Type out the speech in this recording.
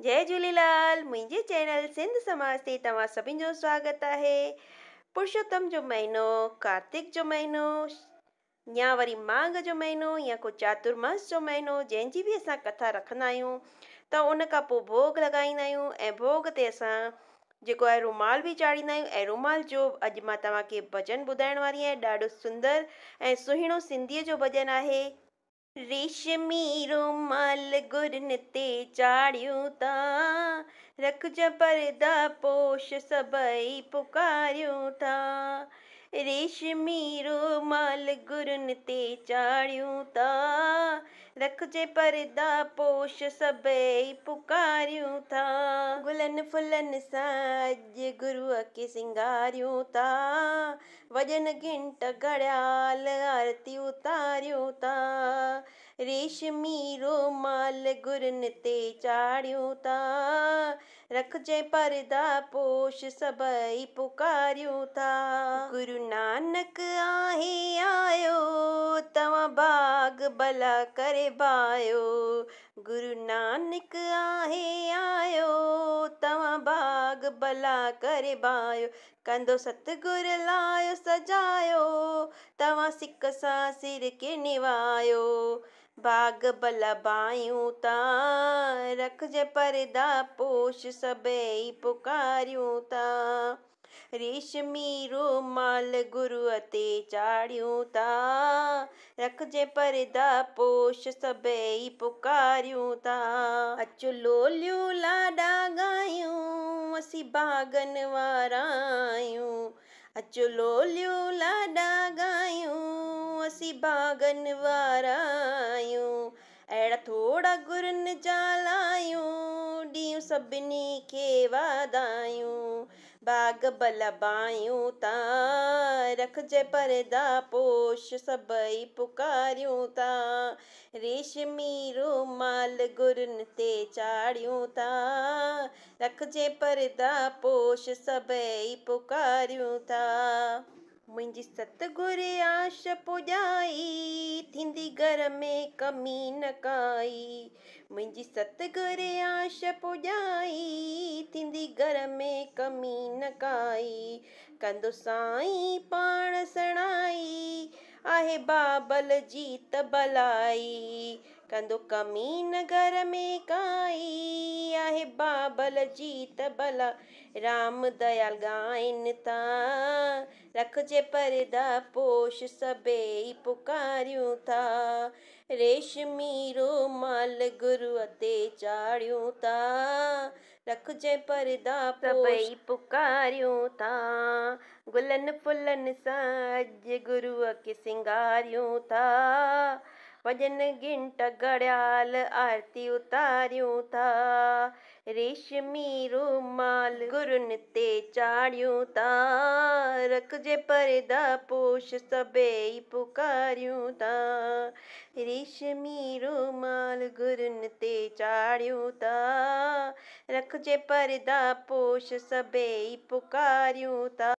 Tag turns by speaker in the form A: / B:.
A: جئي جهوليلال منهنجي چينل سنڌ سماج تي توهان سڀني جو سواگت آهي. پرشوتم جو مهينو، ڪارتڪ جو مهينو يا وري ماگهه جو مهينو يا ڪو چاترماس جو مهينو جنهن جي به اسان ڪٿا رکندا آهيون ته ان کان پوء ڀوڳ لڳائيندا آهيون ۽ ڀوڳ تي اسان جيڪو آهي رومال به چاڙهيندا آهيون ۽ رومال جو اڄ مان توهان کي ڀڄن ٻڌائڻ واري آهيان ڏاڍو سندر ۽ سهڻو سنڌيء جو ڀڄن آهي. ريشمي رومال گرن تي چاڙهيون ٿا، رکج پرده پوش سڀئي پڪاريون ٿا. ريشمي رومال گرن تي چاڙهيون ٿا، رکج پرده پوش سڀئي پڪاريون ٿا. گلن ڦلن سان اڄ گروء کي سينگاريون ٿا، وڄن گهنٽ گهڙيال آرتي اتاريون ٿا. ريشمي رومال گرن تي چاڙهيون ٿا، رکجي پرده پوش سڀئي پڪاريون ٿا. گرو نانڪ آهي آيو، توهان ڀاڳ ڀلا ڪري ڀايو. گرو نانڪ آهي آيو، توهان ڀاڳ ڀلا ڪري ڀايو. ڪندو ستگر لايو سجايو، توهان سڪ سان سر کي نوايو. ڀاڳ ڀلا ڀايون ٿا، رکجي پرده پوش سڀئي پڪاريون ٿا. ريشمي رومال گروء تي چاڙهيون ٿا، رکجي پرده پوش سڀئي پڪاريون ٿا. اچو لوليون لاڏا ڳايون، اسين ڀاڳن وارا آهيون. اچو لوليون لاڏا ڳايون، اسين ڀاڳن وارا آهيون. اهڙا ٿورا گرن جا لايون، ڏيون سڀني کي واڌايون. ڀاڳ ڀلا ڀايون ٿا، رکجي پرده پوش سڀئي پڪاريون ٿا. ريشمي رومال گرن تي چاڙهيون ٿا، رکجي پرده پوش سڀئي پڪاريون ٿا. منهنجي ستگر آش پڄائي، ٿيندي گهر ۾ ڪمي نه ڪائي. منهنجي ستگر آش پڄائي، ٿيندي گهر ۾ ڪمي نه ڪائي. ڪندو سائين پاڻ سڻائي، آهي بابل جي ته ڀلائي. ڪندو ڪمي نه گهر ۾ ڪائي، آهي بابل جي ته ڀلا. رام ديال ڳائن ٿا، رکجي پرده پوش سڀئي پڪاريون ٿا. ريشمي رومال گروء تي چاڙهيون ٿا، رکجي پرده سڀئي پڪاريون ٿا. گلن ڦلن سان اڄ گروء کي سينگاريون ٿا، وڄن گهنٽ گهڙيال آرتي اتاريون ٿا. ريشمي رومال گرن تي چاڙهيون ٿا، رکجي پرده پوش سڀئي پڪاريون ٿا. ريشمي رومال گرن تي چاڙهيون ٿا، رکجي پرده پوش سڀئي پڪاريون ٿا.